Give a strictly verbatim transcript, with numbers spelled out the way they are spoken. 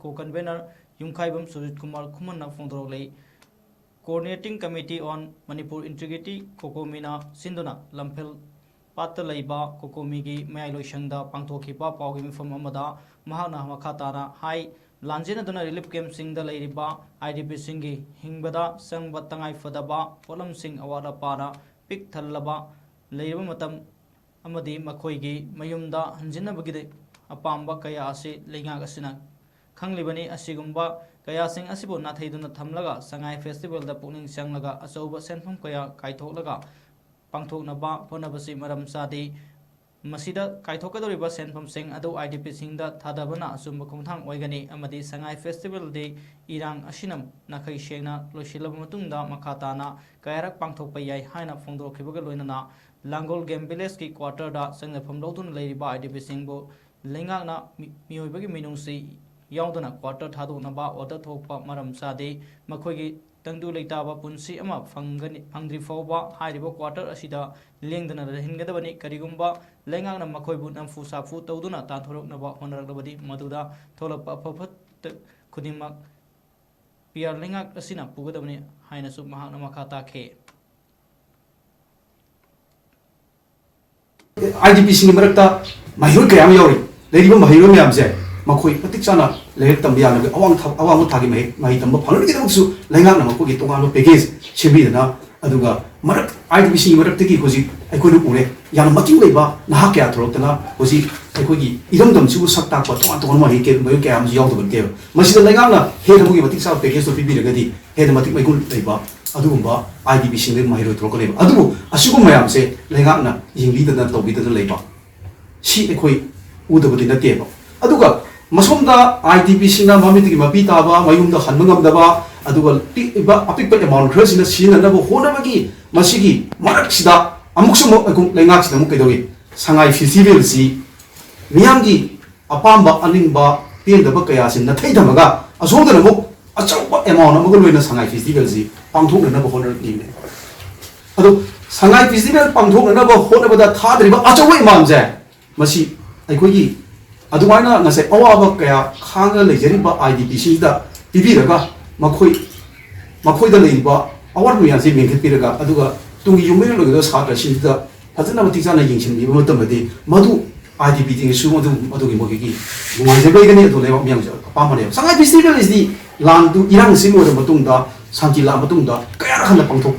ꯀꯣ ꯀꯟꯚꯦꯅꯔ ꯌꯨꯝꯈꯥꯏꯕꯝ ꯁꯨꯖꯤꯠ ꯀꯨꯃꯥꯔ ꯈꯨꯃꯟꯅ ꯐꯣꯡꯗꯣꯔꯛꯂꯤ꯫ Coordinating Committee on Manipur Integrity, ꯀꯣꯀꯣꯃꯤꯅ ꯁꯤꯟꯗꯨꯅ ꯂꯝꯐꯦꯜ ꯄꯥꯠꯇ ꯂꯩꯕ ꯀꯣꯀꯣꯃꯤꯒꯤ ꯃꯌꯥꯏ ꯂꯣꯏꯁꯪꯗ ꯄꯥꯡꯊꯣꯛꯈꯤꯕ ꯄꯥꯎꯒꯤ ꯃꯤꯐꯝ ꯑꯃꯗ ꯃꯍꯥꯛꯅ ꯃꯈꯥ ꯇꯥꯅ ꯍꯥꯏ, ꯂꯥꯟꯖꯦꯟꯅꯗꯨꯅ ꯔꯤꯂꯤꯐ ꯀꯦꯝꯞꯁꯤꯡꯗ ꯂꯩꯔꯤꯕ ꯑꯥꯏ ꯗꯤ ꯄꯤꯁꯤꯡꯒꯤ ꯍꯤꯡꯕꯗ ꯆꯪꯕ ꯇꯉꯥꯏ ꯐꯗꯕ ꯄꯣꯠꯂꯝꯁꯤꯡ ꯑꯋꯥꯠ ꯑꯄꯥꯅ ꯄꯤꯛ ꯊꯜꯂꯕ ꯂꯩꯔꯕ ꯃꯇꯝ ꯑꯃꯗꯤ ꯃꯈꯣꯏꯒꯤ ꯃꯌꯨꯝꯗ ꯍꯟꯖꯤꯟꯅꯕꯒꯤ ꯑꯄꯥꯝꯕ ꯀꯌꯥ ꯑꯁꯤ ꯂꯩꯉꯥꯛ ꯑꯁꯤꯅ ꯈꯪꯂꯤꯕꯅꯤ꯫ ꯑꯁꯤꯒꯨꯝꯕ ꯀꯌꯥꯁꯤꯡ ꯑꯁꯤꯕꯨ ꯅꯥꯊꯩꯗꯨꯅ ꯊꯝꯂꯒ ꯁꯉꯥꯏ ꯐꯦꯁꯇꯤꯚꯦꯜꯗ ꯄꯨꯛꯅꯤꯡ ꯆꯪꯂꯒ ꯑꯆꯧꯕ ꯁꯦꯟꯐꯝ ꯀꯌꯥ ꯀꯥꯏꯊꯣꯛꯂꯒ ꯄꯥꯡꯊꯣꯛꯅꯕ ꯍꯣꯠꯅꯕꯁꯤ ꯃꯔꯝ ꯆꯥꯗꯦ꯫ ꯃꯁꯤꯗ ꯀꯥꯏꯊꯣꯛꯀꯗꯧꯔꯤꯕ ꯁꯦꯟꯐꯝꯁꯤꯡ ꯑꯗꯨ ꯑꯥꯏ ꯗꯤ ꯄꯤꯁꯤꯡꯗ ꯊꯥꯗꯕꯅ ꯑꯆꯨꯝꯕ ꯈꯣꯡꯊꯥꯡ ꯑꯣꯏꯒꯅꯤ ꯑꯃꯗꯤ ꯁꯉꯥꯏ ꯐꯦꯁꯇꯤꯚꯦꯜꯗꯤ ꯏꯔꯥꯡ ꯑꯁꯤꯅ ꯅꯥꯈꯩ ꯁꯦꯡꯅ ꯂꯣꯏꯁꯤꯜꯂꯕ ꯃꯇꯨꯡꯗ ꯃꯈꯥ ꯇꯥꯅ ꯀꯌꯥꯔꯛ ꯄꯥꯡꯊꯣꯛꯄ ꯌꯥꯏ ꯍꯥꯏꯅ ꯐꯣꯡꯗꯣꯔꯛꯈꯤꯕꯒ ꯂꯣꯏꯅꯅ ꯂꯥꯡꯒꯣꯜ ꯒꯦꯝ ꯚꯤꯂꯦꯖꯀꯤ ꯀ꯭ꯋꯥꯇꯔꯗ ꯆꯪꯖꯐꯝ ꯂꯧꯗꯨꯅ ꯂꯩꯔꯤꯕ ꯑꯥꯏ ꯗꯤ ꯄꯤꯁꯤꯡꯕꯨ ꯂꯩꯉꯥꯛꯅ ꯃꯤ-, ꯃꯤꯑꯣꯏꯕꯒꯤ ꯃꯤꯅꯨꯡꯁꯤ ꯌꯥꯎꯗꯅ ꯀ꯭ꯋꯥꯇꯔ ꯊꯥꯗꯣꯛꯅꯕ ꯑꯣꯔꯗꯔ ꯊꯣꯛꯄ ꯃꯔꯝ ꯆꯥꯗꯦ꯫ ꯃꯈꯣꯏꯒꯤ ꯇꯪꯗꯨ ꯂꯩꯇꯥꯕ ꯄꯨꯟꯁꯤ ꯑꯃ ꯐꯪꯒꯅꯤ, ꯐꯪꯗ꯭ꯔꯤ ꯐꯥꯎꯕ ꯍꯥꯏꯔꯤꯕ ꯀ꯭ꯋꯥꯇꯔ ꯑꯁꯤꯗ ꯂꯦꯡꯗꯅ ꯂꯩꯍꯟꯒꯗꯕꯅꯤ꯫ ꯀꯔꯤꯒꯨꯝꯕ ꯂꯩꯉꯥꯛꯅ ꯃꯈꯣꯏꯕꯨ ꯅꯝꯐꯨ ꯁꯥꯐꯨ ꯇꯧꯗꯨꯅ ꯇꯥꯟꯊꯣꯔꯛꯅꯕ ꯍꯣꯠꯅꯔꯛꯂꯕꯗꯤ ꯃꯗꯨꯗ ꯊꯣꯛꯂꯛꯄ ꯑꯐ ꯐꯠꯇ ꯈꯨꯗꯤꯡꯃꯛ ꯄꯤ ꯑꯥꯔ ꯂꯩꯉꯥꯛ ꯑꯁꯤꯅ ꯄꯨꯒꯗꯕꯅꯤ ꯍꯥꯏꯅꯁꯨ ꯃꯍꯥꯛꯅ ꯃꯈꯥ ꯇꯥꯈꯤ꯫ ꯑꯥꯏ ꯗꯤ ꯄꯤꯁꯤꯡꯒꯤ ꯃꯔꯛꯇ ꯃꯍꯩꯔꯣꯏ ꯀꯌꯥ ꯑꯃ ꯌꯥꯎꯔꯤ꯫ ꯂꯩꯔꯤꯕ ꯃꯍꯩꯔꯣꯏ ꯃꯌꯥꯝꯁꯦ ꯃꯈꯣꯏ ꯃꯇꯤꯛ ꯆꯥꯅ ꯂꯥꯏꯔꯤꯛ ꯇꯝꯕ ꯌꯥꯅꯕꯒꯤ ꯑꯋꯥꯡ ꯊꯥ-, ꯑꯋꯥꯡꯕ ꯊꯥꯛꯀꯤ ꯃꯍꯩ, ꯃꯍꯩ ꯇꯝꯕ ꯐꯪꯅꯕꯒꯤꯗꯃꯛꯁꯨ ꯂꯩꯉꯥꯛꯅ ꯃꯈꯣꯏꯒꯤ ꯇꯣꯉꯥꯟꯕ ꯄꯦꯀꯦꯖ ꯁꯦꯝꯕꯤꯗꯅ, ꯑꯗꯨꯒ ꯃꯔꯛ ꯑꯥꯏ ꯗꯤ ꯄꯤꯁꯤꯡꯒꯤ ꯃꯔꯛꯇꯒꯤ ꯍꯧꯖꯤꯛ ꯑꯩꯈꯣꯏꯅ ꯎꯔꯦ, ꯌꯥꯝꯅ ꯃꯇꯤꯡ ꯂꯩꯕ ꯅꯍꯥ ꯀꯌꯥ ꯊꯣꯔꯛꯇꯅ ꯍꯧꯖꯤꯛ ꯑꯩꯈꯣꯏꯒꯤ ꯏꯔꯝꯗꯝꯁꯤꯕꯨ ꯁꯛ ꯇꯥꯛꯄ ꯇꯣꯉꯥꯟ ꯇꯣꯉꯥꯟꯕ ꯃꯍꯩ ꯀꯌꯥ, ꯃꯍꯩꯔꯣꯏ ꯀꯌꯥ ꯑꯃꯁꯨ ꯌꯥꯎꯗꯕ ꯅꯠꯇꯦꯕ꯫ ꯃꯁꯤꯗ ꯂꯩꯉꯥꯛꯅ ꯍꯦꯟꯅ ꯑꯃꯒꯤ ꯃꯇꯤꯛ ꯆꯥꯕ ꯄꯦꯀꯦꯖꯇꯣ ꯄꯤꯕꯤꯔꯒꯗꯤ ꯍꯦꯟꯅ ꯃꯇꯤꯛ ꯃꯒꯨꯟ ꯂꯩꯕ ꯑꯗꯨꯒꯨꯝꯕ ꯑꯥꯏ ꯗꯤ ꯄꯤꯁꯤꯡꯗꯒꯤ ꯃꯍꯩꯔꯣꯏ ꯊꯣꯔꯛꯀꯅꯦꯕ꯫ ꯑꯗꯨꯕꯨ ꯑꯁꯤꯒꯨꯝꯕ ꯃꯌꯥꯝꯁꯦ ꯂꯩꯉꯥꯛꯅ ꯌꯦꯡꯕꯤꯗꯅ ꯇꯧꯕꯤꯗꯅ ꯂꯩꯕ, ꯁꯤ ꯑꯩꯈꯣꯏ ꯎꯗꯕꯗꯤ ꯅꯠꯇꯦꯕ꯫ ꯑꯗꯨꯒ ꯃꯁꯣꯝꯗ ꯑꯥꯏ ꯗꯤ ꯄꯤꯁꯤꯡꯅ ꯃꯃꯤꯠꯇꯒꯤ ꯃꯄꯤ ꯇꯥꯕ, ꯃꯌꯨꯝꯗ ꯍꯟꯕ ꯉꯝꯗꯕ, ꯑꯗꯨꯒ ꯄꯤꯛꯂꯤꯕ ꯑꯄꯤꯛꯄ ꯑꯦꯃꯥꯎꯟ ꯈꯔꯁꯤꯅ ꯁꯤꯖꯤꯟꯅꯅꯕ ꯍꯣꯠꯅꯕꯒꯤ ꯃꯁꯤꯒꯤ ꯃꯔꯛꯁꯤꯗ ꯑꯃꯨꯛꯁꯨ ꯑꯃꯨꯛ ꯑꯩꯈꯣꯏ ꯂꯩꯉꯥꯛꯁꯤꯅ ꯑꯃꯨꯛ ꯀꯩꯗꯧꯏ? ꯁꯉꯥꯏ ꯐꯦꯁꯇꯤꯚꯦꯜꯁꯤ ꯃꯤꯌꯥꯝꯒꯤ ꯑꯄꯥꯝꯕ, ꯑꯅꯤꯡꯕ, ꯄꯦꯟꯗꯕ ꯀꯌꯥꯁꯤ ꯅꯥꯊꯩ ꯊꯝꯃꯒ ꯑꯁꯣꯝꯗꯅ ꯑꯃꯨꯛ ꯑꯆꯧꯕ ꯑꯦꯃꯥꯎꯟ ꯑꯃꯒ ꯂꯣꯏꯅ ꯁꯉꯥꯏ ꯐꯦꯁꯇꯤꯚꯦꯜꯁꯤ ꯄꯥꯡꯊꯣꯛꯅꯅꯕ ꯍꯣꯠꯅꯔꯛꯂꯤꯕꯅꯤ꯫ ꯑꯗꯣ ꯁꯉꯥꯏ ꯐꯦꯁꯇꯤꯚꯦꯜ ꯄꯥꯡꯊꯣꯛꯅꯅꯕ ꯍꯣꯠꯅꯕꯗ ꯊꯥꯗ꯭ꯔꯤꯕ ꯑꯆꯧꯕ ꯑꯦꯃꯥꯎꯟꯁꯦ ꯃꯁꯤ ꯑꯩꯈꯣꯏꯒꯤ ꯑꯗꯨꯃꯥꯏꯅ ꯉꯁꯥꯏ ꯑꯋꯥꯕ ꯀꯌꯥ ꯈꯥꯡꯉ ꯂꯩꯖꯔꯤꯕ ꯑꯥꯏ ꯗꯤ ꯄꯤꯁꯤꯡꯁꯤꯗ ꯄꯤꯕꯤꯔꯒ, ꯃꯈꯣꯏ, ꯃꯈꯣꯏꯗ ꯂꯩꯔꯤꯕ ꯑꯋꯥꯠꯄ ꯃꯌꯥꯝꯁꯦ ꯃꯦꯟꯈꯠꯄꯤꯔꯒ, ꯑꯗꯨꯒ ꯇꯨꯡꯒꯤ ꯌꯨꯝꯕꯩꯔꯦꯜ ꯑꯣꯏꯒꯗꯕ ꯁꯥꯇ꯭ꯔꯁꯤꯡꯁꯤꯗ ꯐꯖꯅ ꯃꯇꯤꯛ ꯆꯥꯅ ꯌꯦꯡꯁꯤꯟꯕꯤꯕ ꯃꯇꯝꯗꯗꯤ, ꯃꯗꯨ ꯑꯥꯏ ꯗꯤ ꯄꯤꯁꯤꯡꯁꯨ ꯃꯗꯨ, ꯃꯗꯨꯒꯤ ꯃꯈꯣꯏꯒꯤ ꯅꯨꯡꯉꯥꯏꯖꯕ ꯂꯩꯒꯅꯤ꯫ ꯑꯗꯨ ꯂꯩꯕꯥꯛ ꯃꯤꯌꯥꯝꯁꯨ ꯑꯄꯥꯝꯕꯅꯦꯕ꯫ ꯁꯉꯥꯏ ꯐꯦꯁꯇꯤꯚꯦꯜ ꯑꯁꯤꯗꯤ ꯂꯥꯟꯗꯨ, ꯏꯔꯥꯡꯁꯤ ꯂꯣꯏꯔꯕ ꯃꯇꯨꯡꯗ, ꯁꯥꯟꯇꯤ ꯂꯥꯛꯑ ꯃꯇꯨꯡꯗ ꯀꯌꯥꯔꯛ ꯍꯟꯅ ꯄꯥꯡꯊꯣꯛꯄ